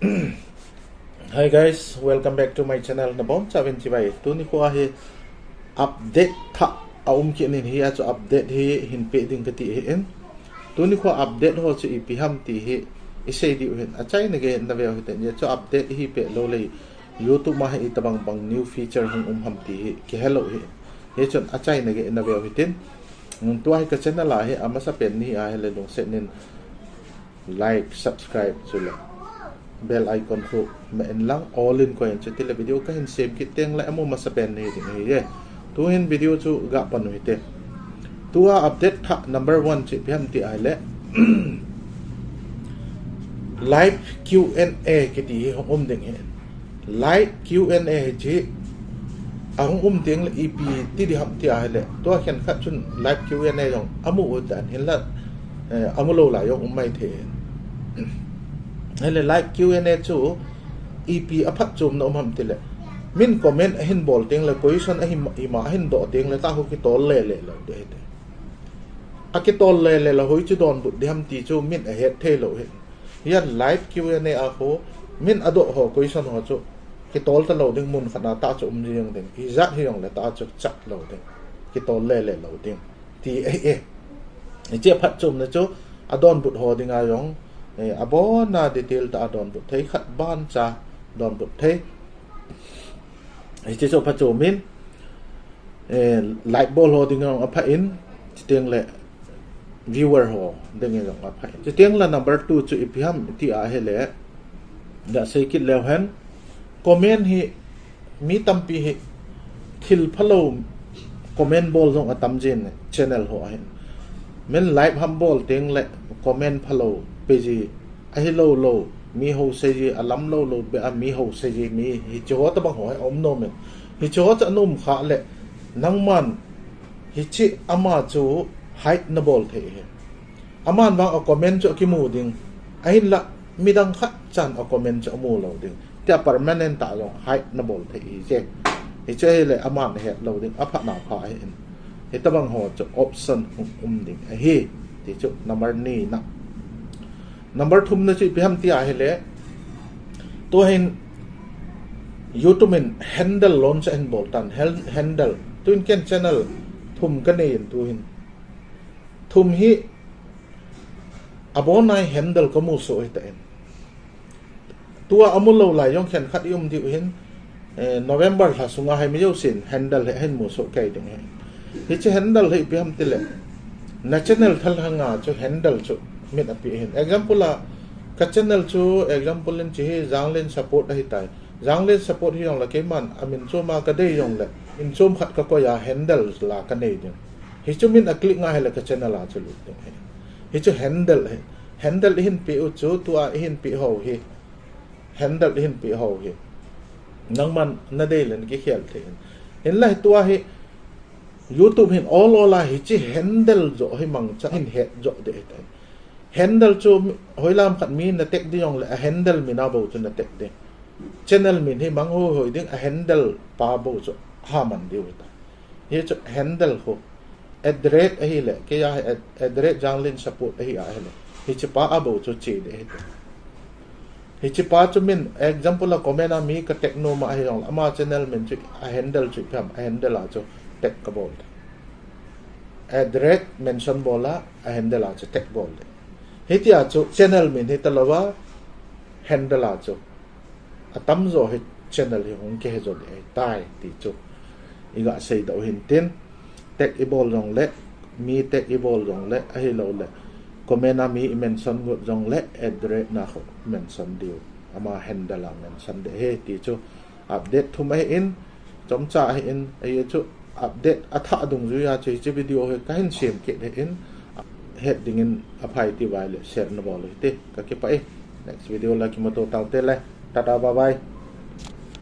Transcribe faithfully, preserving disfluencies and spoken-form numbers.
Hi guys, welcome back to my channel. Nabonchauvin chibai. Tuni kho hi update thah aum kit in, hijeh chun update hi hin pe ding kati ahin. Tuni kho update ho chu ipi ham ti hi isei diu ahin. Achaina gei in naveu hite. Hijeh chun update hi pe lou le YouTube ma hi itobang bang new feature hung um ham ti hi kihelou ahi. Hijeh chun achaina gei in naveu hitin. Tua hi ka channel a hi amasapen nahi ahile lungset in like, subscribe chule bell icon khu me in lang all in koi in, chutile video kahin sem kit tengle amu masapen nahi ding ahiye. Tuhin video chu gapan u hite. Tua update thah number one chu ipi ham ti ahile live Q and A kiti hi hung um ding ahi. Live Q and A hiche ahung um tengle ipi ti ding ham ti ahile, tua khenkhat chun live Q and A jong amu u tan, hinla amu lou lai jong um maithei. Ahile live Q and A chu ipi aphatchomna um ham tile, min comment ahin bol tengle, question ahin, ima ahin doh tengle, tua khu kitol lele lou ding ahite. Akitol lele le hoiche donbut ding ham ti chu min ahet thei lou ahi. Hijeh in live Q and A a khu min adoh ho question ho chu kitol talou ding, mun khat na tah chu um jeng ding. Ijat hijongle tah chu chat lou ding, kitol lele lou ding ti ahi. Hiche aphatchomna chu adonbut ho dinga jong abonna detail tah a donbut thei, khat ban cha donbut thei. Hiche chu aphatchom in, live bol ho dinga jong apha in, chutengle viewer ho dinga jong apha in. Chutengle number two chu ipi ham ti ahile, gasei kit leu hen, comment hi mi tampi hi thil phalou comment bol jong atam jin channel ho ahin. Min live ham bol tengle comment phalou peji, ahilou lou mi houseiji, alam lou lou beh a mi houseiji, mi hiche ho tobang ho hi aum nom in. Hiche ho chu ana um khah le, nangman hiche ama chu hide nabol thei ahi. Aman vang acomment chu akimu ding, ahinla midang khat chan acomment chu amu lou ding tia permanent tah jong hide nabol thei ahije. Hiche ahile aman ahet lou ding, aphatna pha ahin. Hitobang ho chu option hung um ding ahi. Ti chu number ni na. Number thum na chu ipi ham ti ahile, tuhin YouTube in handle launch ahin bol tan, handle. Tuin ken channel thum kanei in tuhin. Thum hi abonnai handle kamu soh ahitan. Tua amu lou lai jong khenkhat i um diu ahin, November lha sunga hi mi jousen handle hi ahin mu soh kei ding ahi. Hiche handle hi ipi ham tile, na channel thalhanga chu handle chu min ape ahin. Example a, ka channel chu example in hiche hi Janglen Support ahitai. Janglen Support hijongle keiman amin chom a kadei jongle, in chom khat kakoi a handle la kanei ding. Hichu min aclick nga hile ka channel a chu lut ding ahi. Hichu handle ahi. Handle ihin peh u chu tua ihin peh ho hi, handle ihin peh ho hi nangman nadei le nakikhel thei in. Hinla hi tua hi YouTube hin ol ol a hiche handle joh hi mangcha hin het joh ding ahitai. Handle chu hoilam khat mi natag ding jongle a handle min a bou chu natag ding. Channel min hi mang hoihoi ding, a handle pa bou chu haman diu ahitai. Hichu handle khu at the rate ahile, keiya hi at, at the rate Janglen Support ahi ahile, hiche pa a bou chu che ding ahitai. Hiche pa chu min, example a comment a mi katag nom a hijongle, ama channel min chu a handle chu ipi ham, a handle a chu tag kabol ding. At the rate mention bol a, a handle a chu tag bol ding. Hitia chu channel min hitalouva, handle a chu atamjo hi channel hi hung kihe jo ding ahitai ti chu iga seidoh u hintin. Tag ibol jongle, mi tag ibol jongle, ahiloule comment a mi imention got jongle at the rate na khu mention diu, ama handle a mention ding ahi ti chu update thum ahin, chomcha ahin, ahi chu update athah dungjuiya chu hiche video hi kahin sem kit ahin, het dingin aphai tiu ahile share nabol u hite, kakipah e. Next video la kimuto taute le, tata, bye bye.